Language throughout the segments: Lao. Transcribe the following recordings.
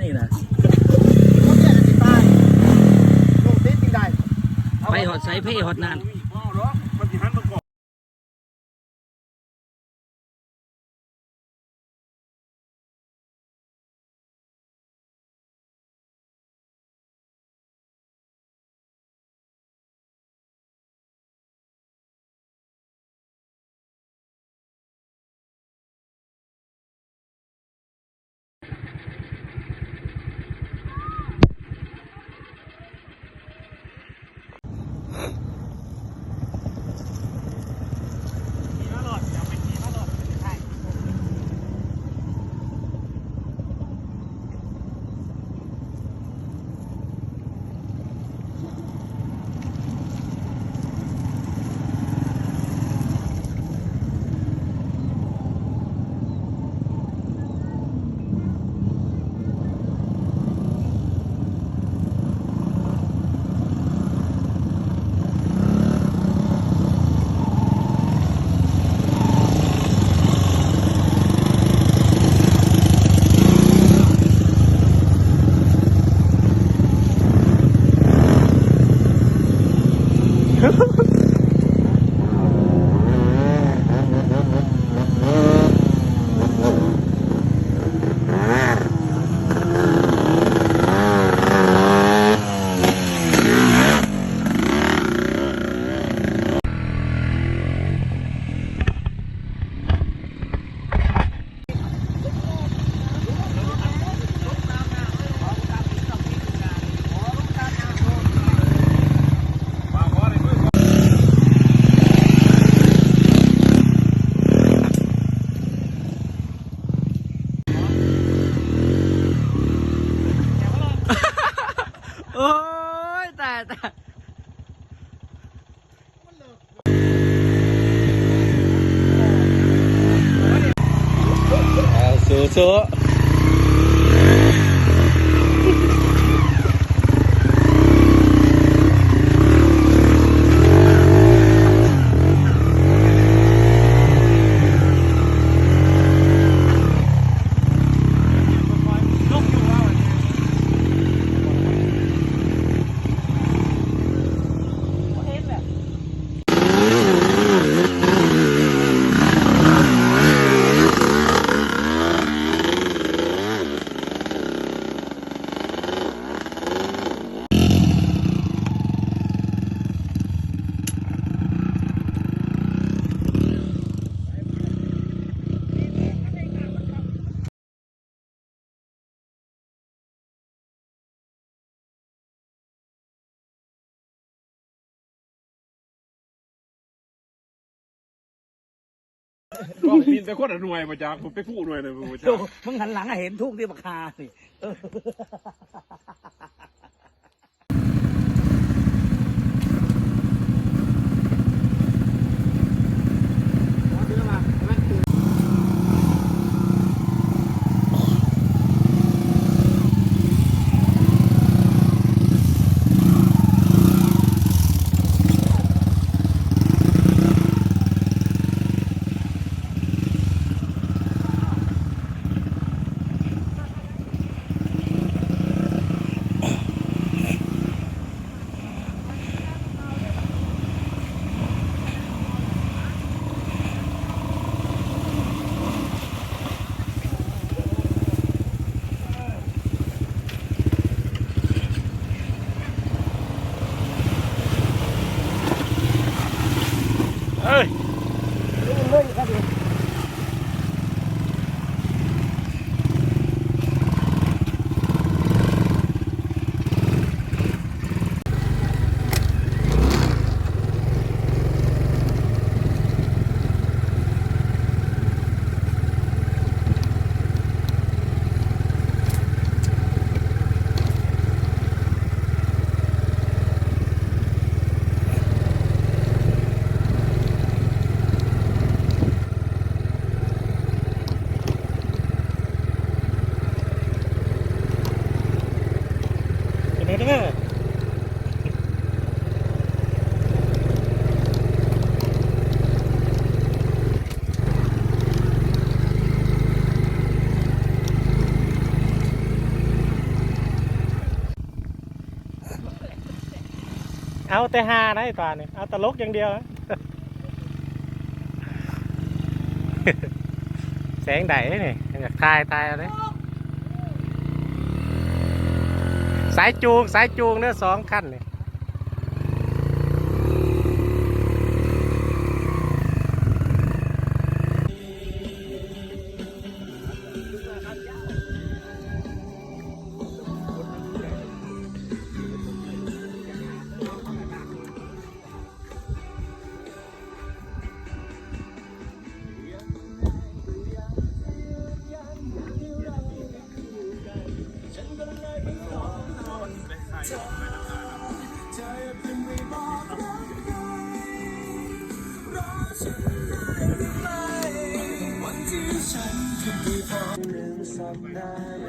ນີ້ນະ ໄປຮອດໃສ ເພຮອດນັ້ນ. ໂອ້ຍ ຕາຍ ຕາຍ. ເອົາ ສູ້ໆ. ກອງປິ່ນແຕ່ຄົນລະໜ່ວຍບໍ່ຈັກ ໄປຜູ້ໜ່ວຍໜຶ່ງບໍ່ຈັກ. ໂອ້ ມຶງຫັນຫຼັງໃຫ້ເຫັນທຸງຕິ ບັກຫ່ານີ້. ເອີຍ ໂ ເອົາແຕ່ຮາໄດ໋ຕານີ້ ເອົາຕະຫຼົກຢ່າງດຽວ. ແສງໃດນີ້ ຢາກຖ່າຍ ຖ່າຍເອົາເດ້. ສາຍຈູງ ສາຍຈູງເດີ ສອງຄັນນີ້.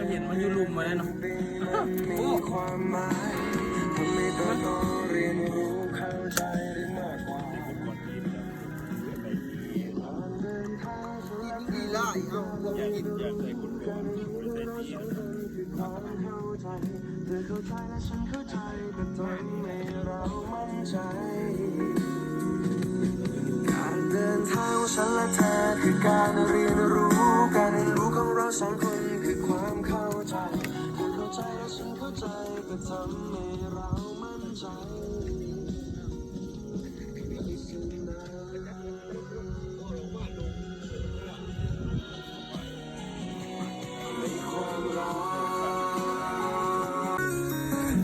ເຫັນມັນຢູ່ລຸ່ມມາແລ້ວເນາະ. ໂອ້ ການເດີນທາງຂອງສັນ ແລະ ເທ ຄືການຮຽນຮູ້. ການຮຽນຮູ້ຂອງເຮົາສອງຄົນຄືຄວາມເຂົ້າໃຈ. ເທ ເຂົ້າໃຈ ແລະ ສັນ ເຂົ້າໃຈ ກໍທຳໃຫ້ເຮົາໝັ້ນໃຈ.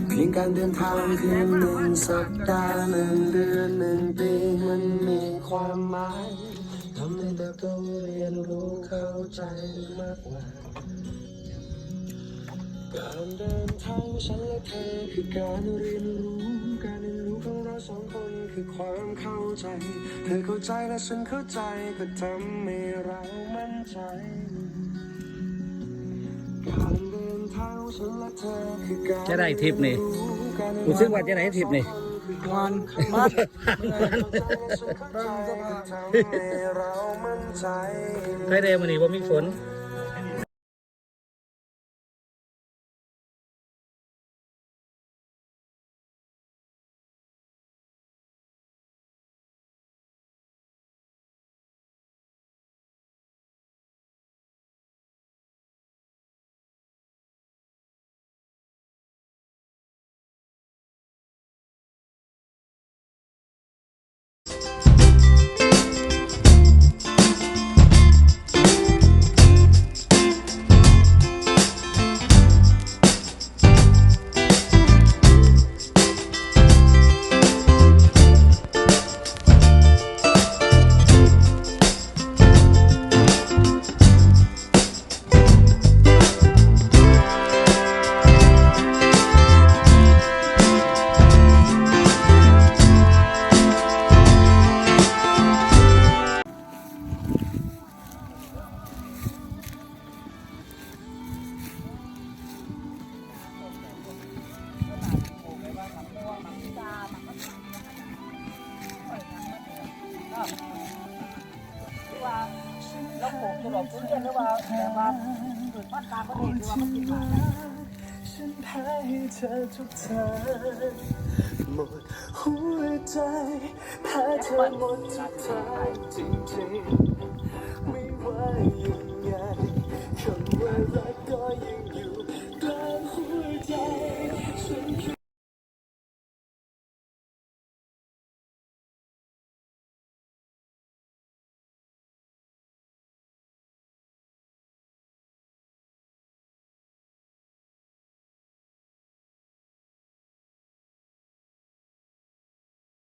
ພຽງການເດີນທາງຄືໜຶ່ງສັບດາ ໜຶ່ງເດືອນ ໜຶ່ງປີ ມັນມີຄວາມໝາຍ ທຳໃຫ້ເຕີບໂຕ ຮຽນຮູ້ ເຂົ້າໃຈມາກກວ່າ. ການເດີນທາງຂອງສັນ ແລະ ເທ ຄືການຮຽນຮູ້. ການຮຽນຮູ້ຂອງເຮົາສອງຄົນຄືຄວາມເຂົ້າໃຈ. ເທ ເຂົ້າໃຈ ແລະ ສັນ ເຂົ້າໃຈ ກໍທຳໃຫ້ເຮົາໝັ້ນໃຈ. ການເດີນທາງຂອງສັນ ແລະ ເທ ຄືການ ຈະໄດ້ທຣິບນີ້ ຮູ້ສຶກວ່າຈະໄດ້ທຣິບນີ້ ມ່ວນ ມັນ ເບິ່ງສະພາບ ໄຄແດ່ມື້ນີ້ບໍ່ມີຝົນ.